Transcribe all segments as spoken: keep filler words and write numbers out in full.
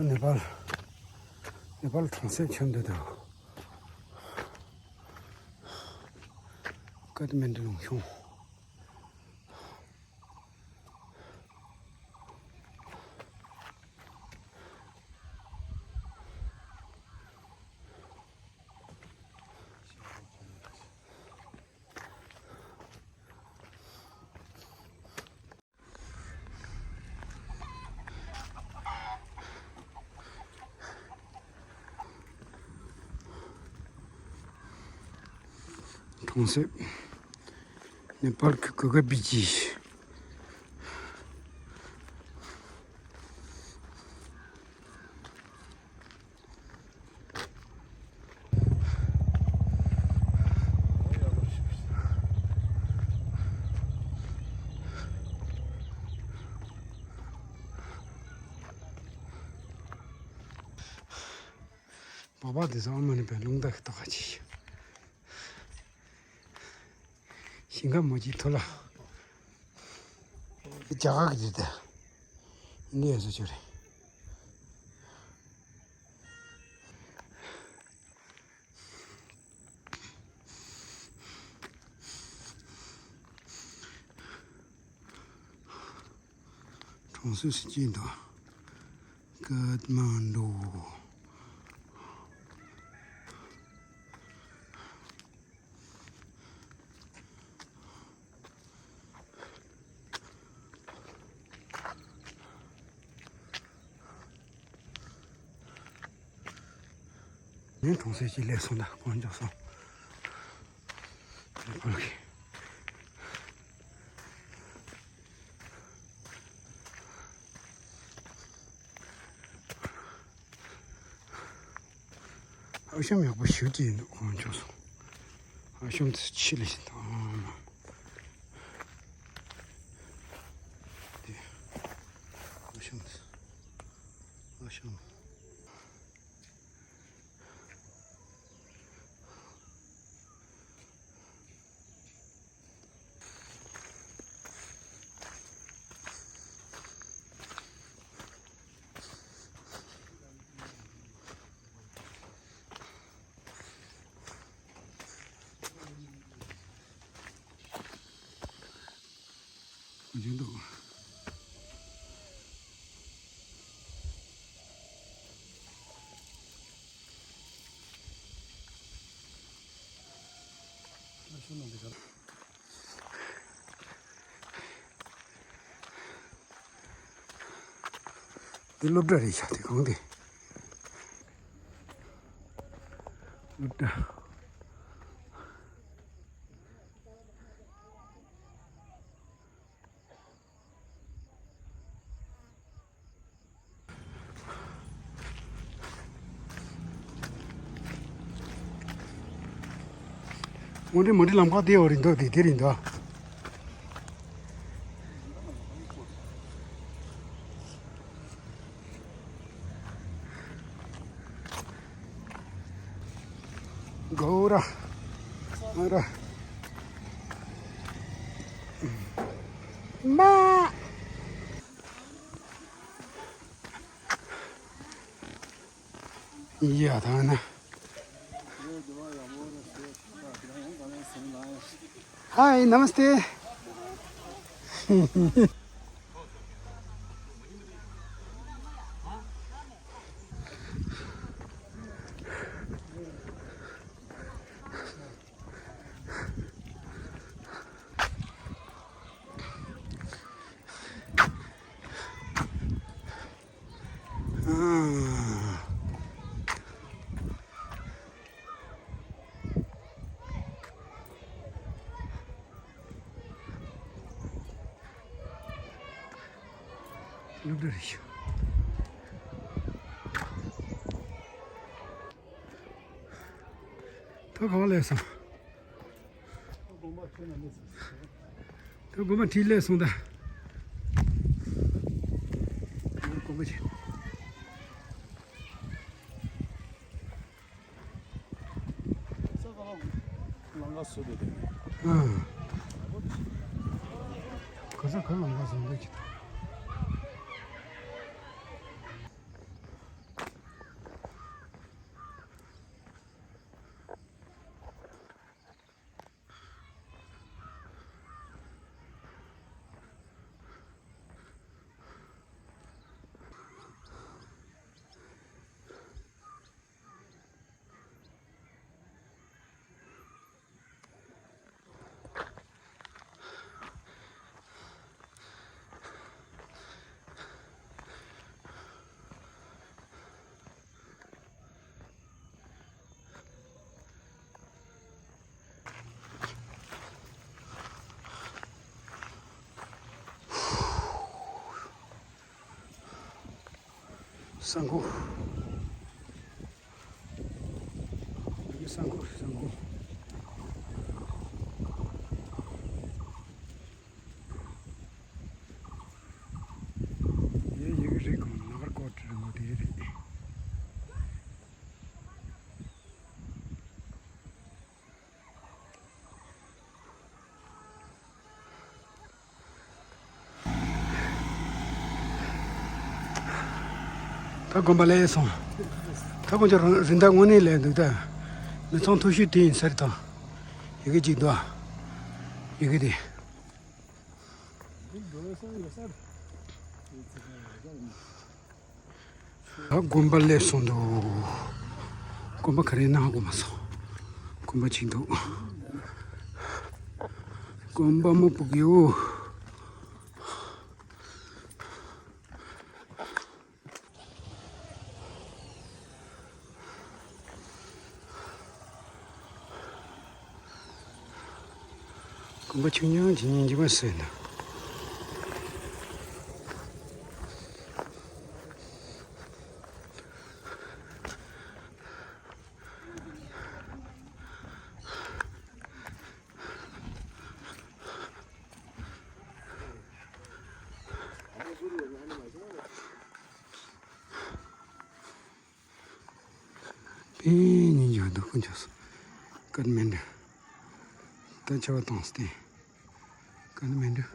ནེ་པཱལ། ནེ་པཱལ་གྲོང་གསེབ་ཆེན་འདི་དང་། ཀ་ཐ་མན་ཌུ་ལུང་གཤོང་། གྲོང་གསེབ། ནེ་པཱལ་གྱི་གུ་གེ་བི་ཇི། བ་བ་དེ་ཚོ་ཨ་མ་ནི་པའི་རླུང་རྟ་གི་ཏོག་ཁ་ཅིག་ཞིང་ཁ་མོ་ཅིག་ཐོ་ལ། རྒྱ་གར་གྱི་དེ་དེ་འདི་ཡོད་ས་ཅིག་རེད། གྲོང་གསེབ་སུ་སྐྱིད་འདུག་ཀ་ཐ་མན་ཌུ། ངའི་གྲོང་གསེབ་ཅིག་སླེབས་སོང་། ད་དཀོན་མཆོག་གསུམ། ཨོ་ཁེ། ཨ་ཤམ་ཡག་པོ་ཞེ་པོ་ཅིག་འདུག་དཀོན་མཆོག་གསུམ། ཨ་ཤམ་དེ་ཕྱི་ལ་ཞིག་དང་། དེ། ཨ་ཤམ་དེ། ཨ་ཤམ། གོ་ཆེན་འདུག་འདི་སློབ་གྲྭ་རེད་ཤག་དེ་གང་དེ། སློབ་གྲྭ། མོ་འདི་མོ་འདི་ལམ་ཁ་དེ་འོ་རིང་འདུག་དེ་དེ་རིང་འདུག་གོ་ར། ཨ་ར། མ། ཡ་ད་ན། Hi, namaste. སློབ་གྲྭ་རེད་ཤག་ད་གང་སླེབས་སོང་། ད་དགོན་པ་ཁྲིད་སླེབས་སོང་ད། དགོན་པ་ཆེ། ལམ་ཁ་བཟོ་འདུག་དེ། ཨ། ག་ས་ག་ལམ་ཁ་བཟོ་འདུག་ཅི་ད། ས་མགོ། ས་མགོ། ས་མགོ། ཡེ་ཡི་གེ་རེད་གོ། ནག་ར་ཀོ་ཏི་རི་མོ་དེ་རེད། ད་དགོན་པ་ལ་སླེབས་སོང་། ད་དགོན་པ་རི་མདའ་དངོས་གནས་ལ་འདུག་ད་མི་ཚང་མཐོ་ཤོས་དེ་ཡིན་ས་རེད་དོ། ཡི་གེ་གཅིག་འདུག་ཡི་གེ་དེ། ད་དགོན་པ་སླེབས་སོང་འདུག་དགོན་པ་ག་རེ་ཡིན་ན་ཧ་གོ་མ་སོང་། དགོན་པ་ཅིག་འདུག་དགོན་པ་མོ་པུ་གིའུ། དགོན་པ་ཆུང་ཆུང་ཅིག་སྙིང་རྗེ་མོ་བཟོས་འདུག་དེ་ཉིན་ཡོད་འདུག་ཁོ་ཚོ་ཀ་ཐ་མན་ཌུ། ད་ཆར་པ་བཏང་སྟེ་ཀ་ཐ་མན་ཌུ།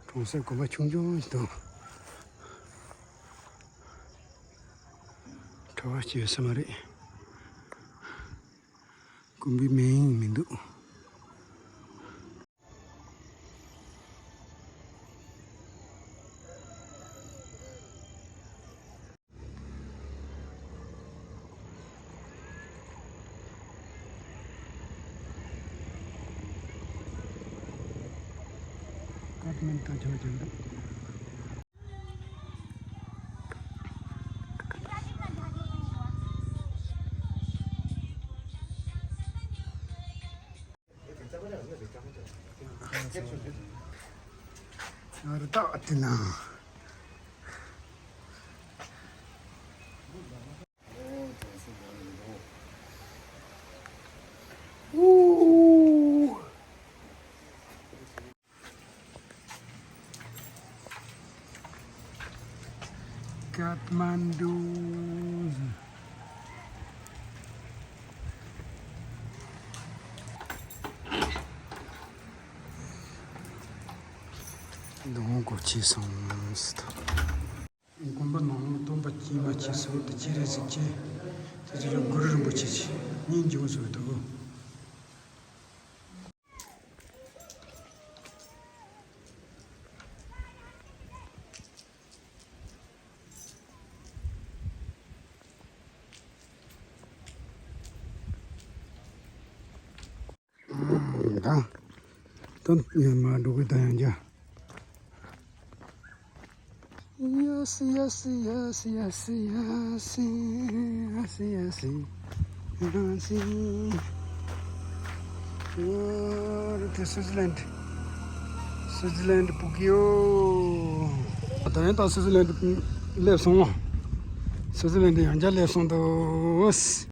གྲོང་གསེབ་དགོན་པ་ཆུང་ཆུང་ཞིག་འདུག་གྲྭ་པ་སྐྱེས་ཡོད་ས་མ་རེད། དགོན་པའི་མིང་མི་འདུག་ཀ་ཐ་མན་ཌུ་ཆོས་ཀྱི་འདུག་ང་ར་ཏག་ཏི་ན། Kathmandu. དགོན་པ་ནང་ལ་སྟོན་པ་སྐྱེས་མ་སྐྱེས་ཟེར་བ་དེ་ཅི་རེད་ཟེར་གྱི། དེ་ཚོ་ཡང་གུ་རུ་རིན་པོ་ཆེ་ཆེ་སྙིང་རྗེ་བོ་བཟོ་འདུག་ད་ད་ཡང་མ་འགྲོ་གི་ད་ཡང་རྒྱ། Yes, yes, yes, yes, yes, yes, yes, yes. What is Switzerland? Switzerland Pukio. ད་ཡང་ད་སུའི་ཙི་ལན་སླེབས་སོང་ངོ་། སུའི་ཙི་ལན་ཡང་བསྐྱར་སླེབས་སོང་འདུག་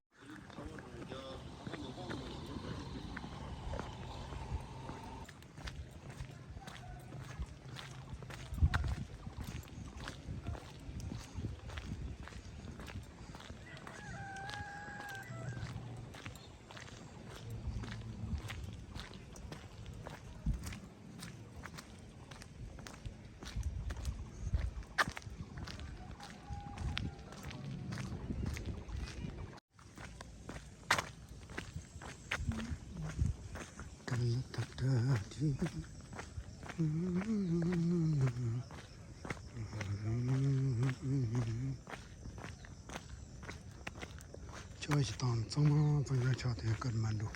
ཆོས་ཞིག་དང་གཙང་མ་གཙང་རྐྱང་ཆགས་དེ་ཀར་མ་འགྲོ།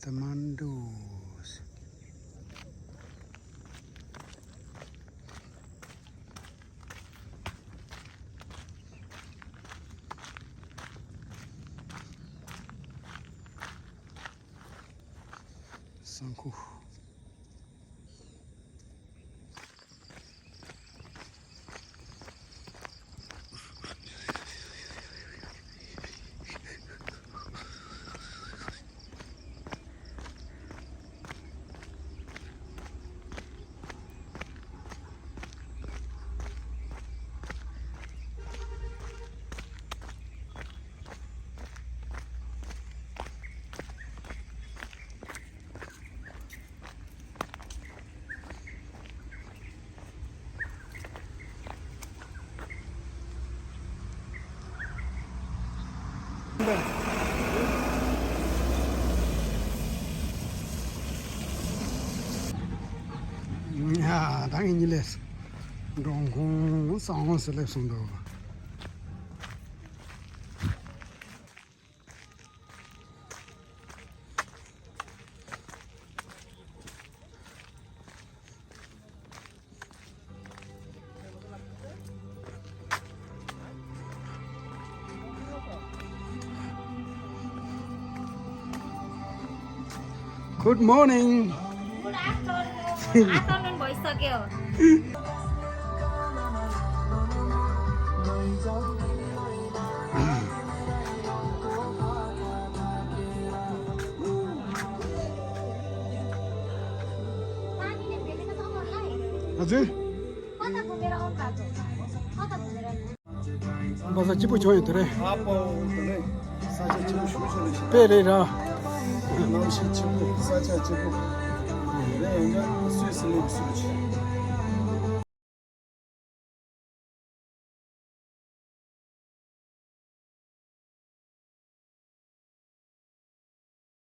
ཀར་མ་འགྲོ། ཚང་ཁུ། ཡ། ད་ངས་གཉིད་ལས། འབྲོང་ཁུང་གསང་བ་སེ་སླེབས་སོང་འདུག Good morning. Good afternoon. Afternoon भइसक्यो। हजुर। बाजा चिप्पो छोयो त रे। पे रे र।